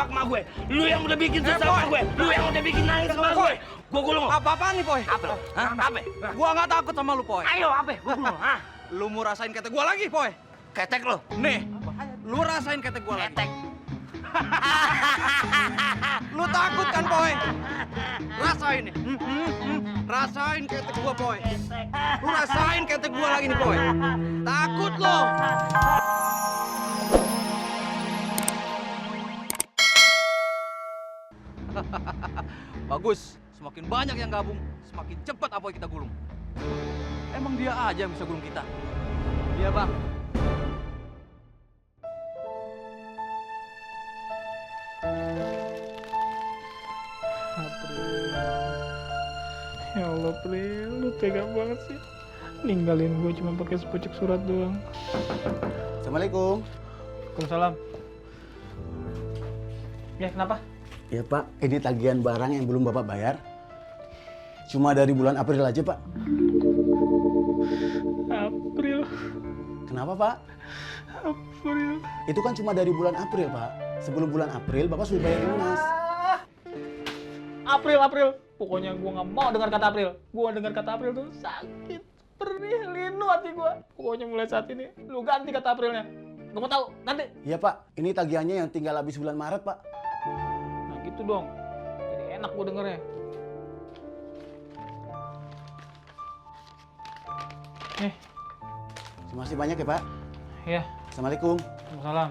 sama gue. Lu yang udah bikin susah sama gue. Lu yang udah bikin nangis sama gue. Gue gulung lo. Apa-apaan nih, Poy? Apa? Hah? Apa? Gua nggak takut sama lu, Poy. Ayo, apa? Gue gulung lo. Hah? Lu mau rasain ketek gua lagi, Poy? Ketek lo. Nih, lu rasain ketek gua lagi. Ketek. Lu takut kan, Poy? Rasain nih. Rasain ketek gua, Poy. Lu rasain ketek gua lagi nih, Poy. Takut lo. Bagus. Semakin banyak yang gabung, semakin cepat Apoy kita gulung. Emang dia aja yang bisa gulung kita. Iya, Bang. April. Ya Allah, April, lu tega banget sih. Ninggalin gue cuma pakai sepucuk surat doang. Assalamualaikum. Waalaikumsalam. Ya, kenapa? Ya Pak, ini tagihan barang yang belum Bapak bayar. Cuma dari bulan April aja Pak. April. Kenapa Pak? April. Itu kan cuma dari bulan April Pak. Sebelum bulan April Bapak sudah bayar lunas. April. Pokoknya gue nggak mau dengar kata April. Gue dengar kata April tuh sakit, perih, linu hati gue. Pokoknya mulai saat ini, lu ganti kata Aprilnya. Gak mau tahu, ganti. Iya Pak, ini tagihannya yang tinggal habis bulan Maret Pak. Nah gitu dong, jadi enak gue dengernya. Nih. Terima kasih banyak ya Pak. Iya. Assalamualaikum. Waalaikumsalam.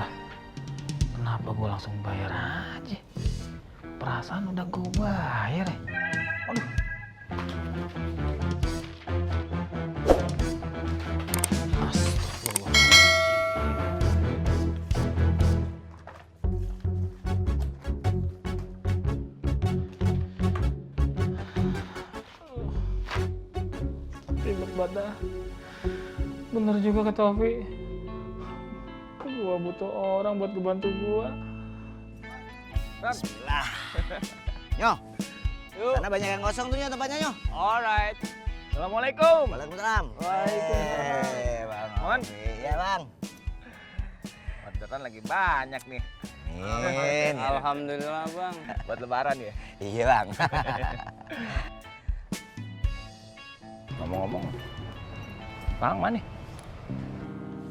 Lah, kenapa gue langsung bayar aja? Perasaan udah gue bayar ya. Aduh. Ribet banget dah. Bener juga kata Ovi. Gua butuh orang buat ngebantu gua. Bismillah. Nyo. Yuk. Sana banyak yang kosong tuh Nyo tempatnya Nyo. Alright. Assalamualaikum. Waalaikumsalam. Bang. Mon. Iya Bang. Orderan lagi banyak nih. Amin. Alhamdulillah Bang. Buat lebaran ya? Iya Bang. Ngomong-ngomong, Bang mana?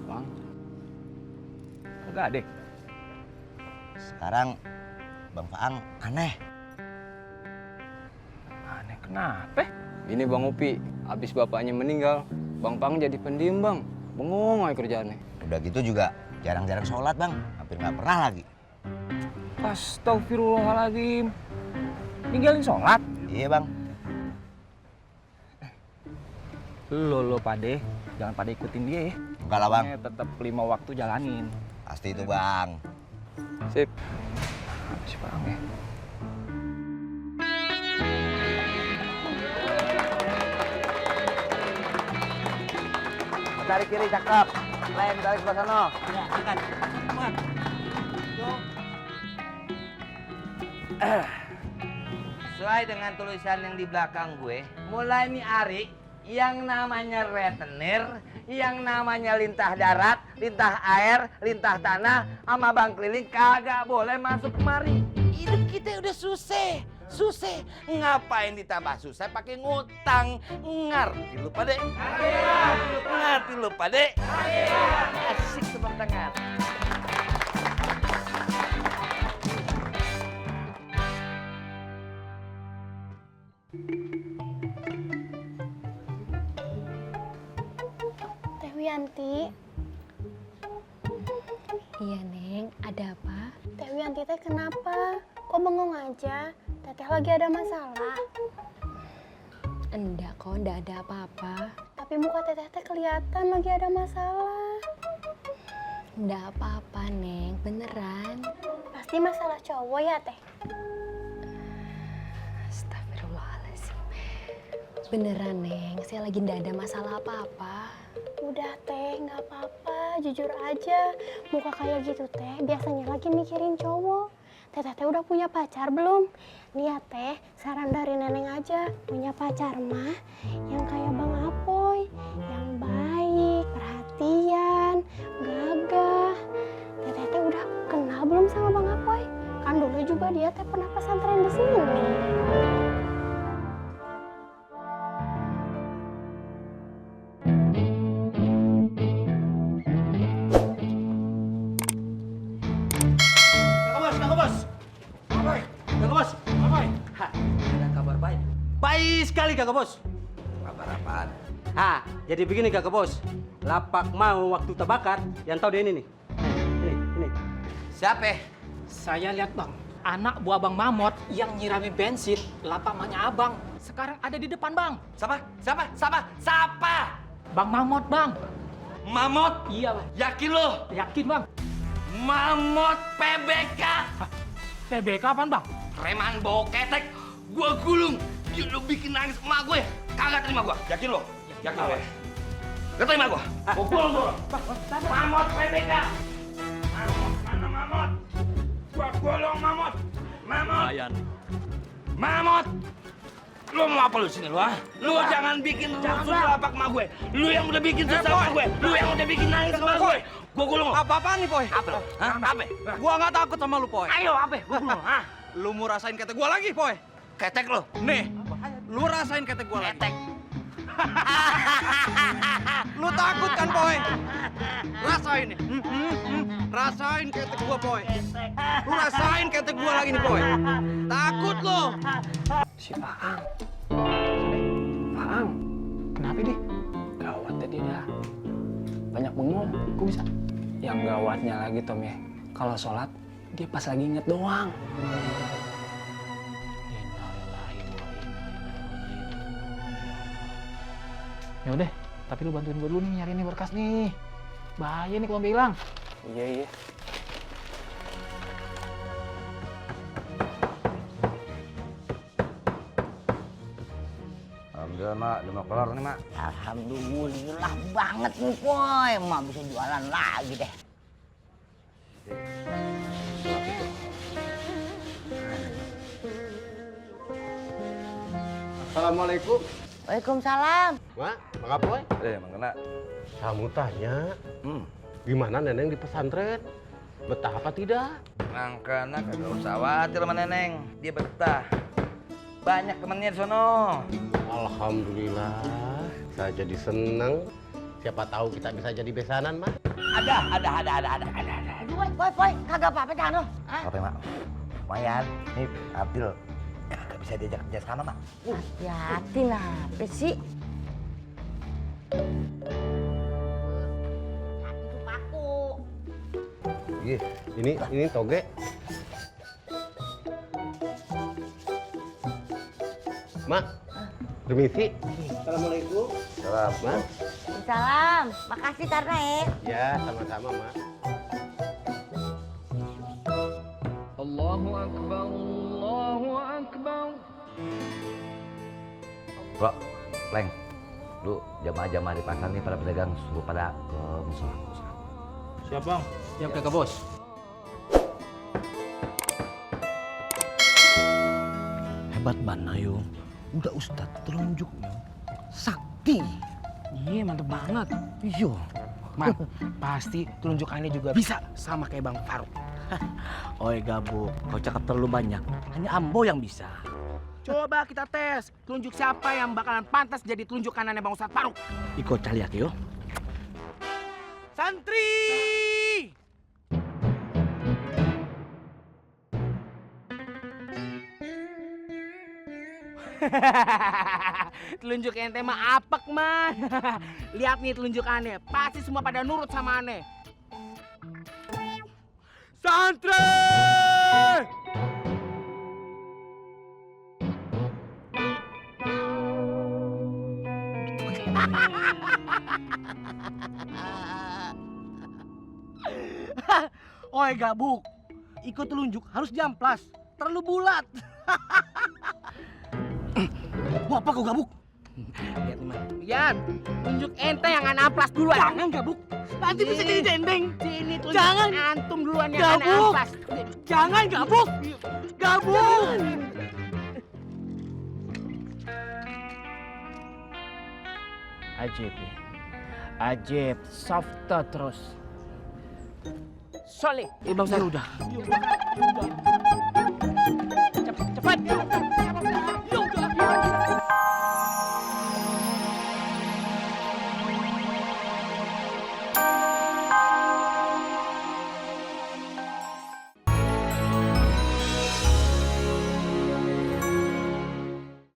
Bang. Enggak deh. Sekarang Bang Faang aneh. Aneh kenapa? Ini Bang Upi, habis bapaknya meninggal, Bang Pang jadi pendiam Bang. Bengong aja kerjaannya. Udah gitu juga jarang-jarang sholat Bang. Hampir nggak pernah lagi. Astagfirullahaladzim. Ninggalin sholat? Iya Bang. Lo pade, jangan pada ikutin dia ya. Enggak lah Bang. Tetap 5 waktu jalanin. Pasti itu Bang. Sip. Habis Bang ya. Tarik kiri cakep. Lain tarik sebelah sana. Ya, angkat. Cepat. Sesuai dengan tulisan yang di belakang gue, mulai nih hari yang namanya retenir, yang namanya lintah darat, lintah air, lintah tanah, sama bang keliling kagak boleh masuk kemari. Hidup kita udah susah. Ngapain ditambah susah pakai ngutang? Ngerti lu pade? Ngerti lu pade? Asik tepuk tangan. Teh Wianti. Iya, Neng. Ada apa? Teh Wianti teh kenapa? Kok bengong aja? Teteh lagi ada masalah? Enggak kok, enggak ada apa-apa. Tapi muka teteh teh kelihatan lagi ada masalah. Enggak apa-apa, Neng. Beneran. Pasti masalah cowok ya, Teh? Astagfirullahaladzim. Beneran, Neng. Saya lagi enggak ada masalah apa-apa. Udah, Teh. Nggak apa-apa. Jujur aja. Muka kayak gitu, Teh. Biasanya lagi mikirin cowok. Teteh udah punya pacar belum? Nih ya Teh, saran dari Neneng aja. Punya pacar mah yang kayak Bang Apoy, yang juga dia teh pernah pesantren di sini. Kakak bos. Apa? Kakak bos. Apa? Ada kabar baik. Baik sekali kakak bos. Kabar apaan? Jadi begini kakak bos. Lapak mau waktu terbakar, yang tahu dia ini nih. Ini. Siapa? Saya lihat bang, anak buah bang Mamot yang nyirami bensin lapak emaknya abang. Sekarang ada di depan bang. Siapa? Bang Mamot bang. Mamot, Iya bang. yakin lo? Yakin bang. Mamot PBK. PBK apaan bang? Preman bawa ketek, gua gulung. Dia lo bikin nangis emak gue. Kagak terima gua. Yakin lo? Yakin lo? Gak terima gua. Gua gulung lo. Mamot PBK. Mamot, mana Mamot? Gua gulung Mamot. Mamot. Mamot. Lu mau apa lu sini lu, ha? Lu jangan bikin rusuh lapak emak gue. Lu yang udah bikin susah emak gue. Lu yang udah bikin nangis emak gue. Gua gulung lo. Apa-apaan nih, Poy? Apa lu? Hah? Apa? Gua nggak takut sama lu, Poy. Ayo, apa? Gua gulung, ha? Lu mau rasain ketek gua lagi, Poy? Ketek lo. Nih, lu rasain ketek gua lagi. Ketek. Lu takut kan, Poy? Rasain nih. Rasain ketek gua, Poy. Lu rasain ketek gua lagi nih, Poy. Takut lu. Si Faang. Faang. Kenapa dia? Gawat ya dia dah. Banyak bengong. Kok bisa? Yang gawatnya lagi Tom ya. Kalau sholat dia pas lagi inget doang. Ya udah, tapi lu bantuin gue dulu nih nyari nih berkas nih. Bahaya nih kalau bilang. Iya. Alhamdulillah mak, udah mau kelar nih mak. Alhamdulillah banget nih, Poy. Mak bisa jualan lagi deh. Assalamualaikum. Waalaikumsalam. Mak, Mak Apoy. Emang kena. Kamu tanya, gimana Neneng di pesantren? Betah apa tidak? Angkana kagak usah khawatir sama Neneng. Dia betah. Banyak temennya di sono. Alhamdulillah, saya jadi seneng. Siapa tahu kita bisa jadi besanan, Mak. Ada. Poy, kagak apa-apa kan lo? Apa mak? Lumayan. Nih, Abdul. Kagak bisa diajak kerja sama mak. Hati-hati kenapa sih? Itu paku. Iya. Ini toge. Mak, permisi. Assalamualaikum. Salam. Mak. Salam. Makasih karena ya. Ya, sama-sama, Mak. Allahu Akbar, Allahu Akbar. Bro, Leng. Lu jamaah-jamaah di pasar nih pada pedagang suruh pada ke musola. Siap bang. Siap kakak bos. Hebat banget yo. Udah Ustad telunjuknya. Sakti. Iya mantep banget. Iya. Man, pasti telunjukannya juga bisa sama kayak Bang Faruk. Oi gabuk, kau cakap terlalu banyak. Hanya Ambo yang bisa. Coba kita tes, telunjuk siapa yang bakalan pantas jadi telunjuk kanannya Bang Ustadz Faruk. Ikut lihat yo. Santri! Telunjuk ente mah apek mah. Lihat nih telunjukannya, pasti semua pada nurut sama aneh. Santri! Oi gabuk, ikut telunjuk harus jamplas, terlalu bulat. Mau apa kau gabuk? Lihat nih, Man. Lihat, tunjuk ente yang amplas duluan. Jangan gabuk, nanti bisa jadi dendeng. Sini tunjuk jangan. Antum duluan yang amplas. Jangan gabuk, gabuk. Ajib ya, ajib, soft terus. Solid. Bang Ustaz. Udah. Cepat.